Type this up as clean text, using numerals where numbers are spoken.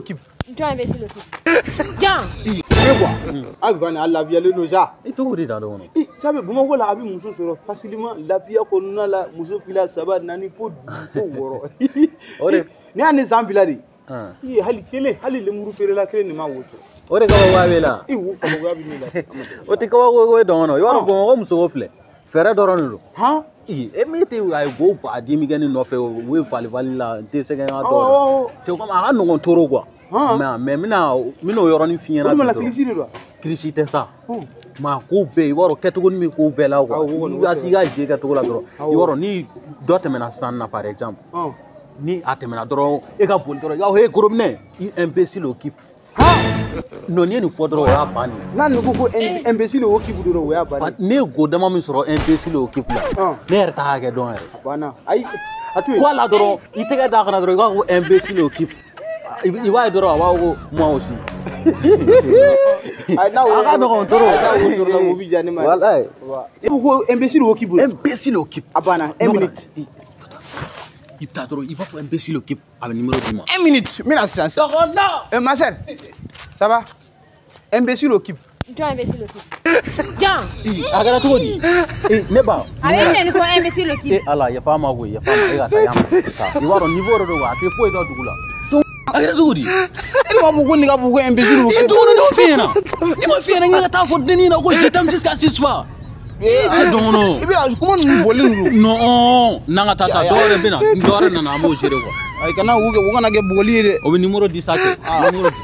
Occupe. Jɔn imbécile occupe? Jɔn? E quoi? A bɛ a lafiyalen don sa. I cogo di ta dɔgɔnɔ? Sabu Bamakɔ la, a bɛ muso sɔrɔ facilement, lafiya kɔnɔna la, muso fila, saba, naani, fo duuru, fo wɔɔrɔ. O de. Ne y'a ni san bila de. I ye hali kelen, hali lemuru feerela kelen de ma wo sɔrɔ. O de kabakoya b'e la. I wo kabakoya bɛ ne la. O tɛ kabako ye dɔgɔnɔ. I b'a dɔn Bamakɔ musoko filɛ. Fɛɛrɛ dɔrɔn de don. Han? E min tɛ a ye go baden min kɛ ne nɔfɛ, u ye fali fali la, n tɛ sɛgɛn ka dɔw. C'est comme a ka nɔgɔn toro quoi. Mais n bɛna o yɔrɔnin f'i ɲɛna. O de la kilisi de don. Kilisi tɛ sa. Maa ko bɛɛ, i b'a dɔn kɛcogo min bɛ ko bɛɛ la quoi. I b'a i ka jeu kɛcogo la dɔrɔn. I b'a dɔn ni dɔ tɛmɛna sisan na, par exemple. Ni a tɛmɛna dɔrɔn, e ka boli dɔrɔn, i b'a fɔ: "E gorobinɛ, i imbécile occupe." Non, n'i ye nin fɔ dɔrɔn, o y'a bannen ye. N'a nin ko imbécile occupe dɔrɔn, o y'a bannen. Ne ye go dama min sɔrɔ imbécile occupe la, ne yɛrɛ t'a hakɛ dɔn yɛrɛ. A banna. Ayi, a to yen. Ko a la dɔrɔn, i tɛgɛ d'a kana dɔrɔn, i b'a fɔ ko imbécile occupe. I b'a ye dɔrɔn, a b'a fɔ ko moi aussi. Ayi, n'a A ka nɔgɔn trop. N'a wo sɔrɔ la, o bɛ diya ne ma. Walayi. I ko ko imbécile occupe. Imbécile occupe. A banna, un minute. I bɛ taa dɔrɔn, i b'a fɔ imbécile occupe, a bɛ numéro d'i ma. Un minute, n bɛna sisan. Dɔgɔnɔ. Eh, ma sœur, ça va? Imbécile occupe. Jɔn imbécile occupe? Jɔn? A kɛra cogo di? Ne ba. A bɛ nɛni ko imbécile occupe. E Ala, yafa ma koyi, yafa ma. E ka taa yan ma. I b'a dɔn niveau dɔ don quoi, a tɛ foyi dɔn dugu la. A kɛra cogo di? E de b'a fɔ ko nin ka fɔ ko imbécile I occupe. dɔgɔnin, ne m'o f'i ɲɛna. Ne m'o f'i ɲɛna, n ka taa fɔ dennin na ko je t'aime jusqu'à ce soir. E cɛ dɔgɔnɔ. I bɛna kuma ninnu bɔlen don. Non, n'an ka taa sa, dɔw wɛrɛ bɛ na, dɔ wɛrɛ nana, an b'o gérer quoi. Ayi, kana u kana kɛ bugɔli ye dɛ. O bɛ numéro di sa cɛ. Numéro di.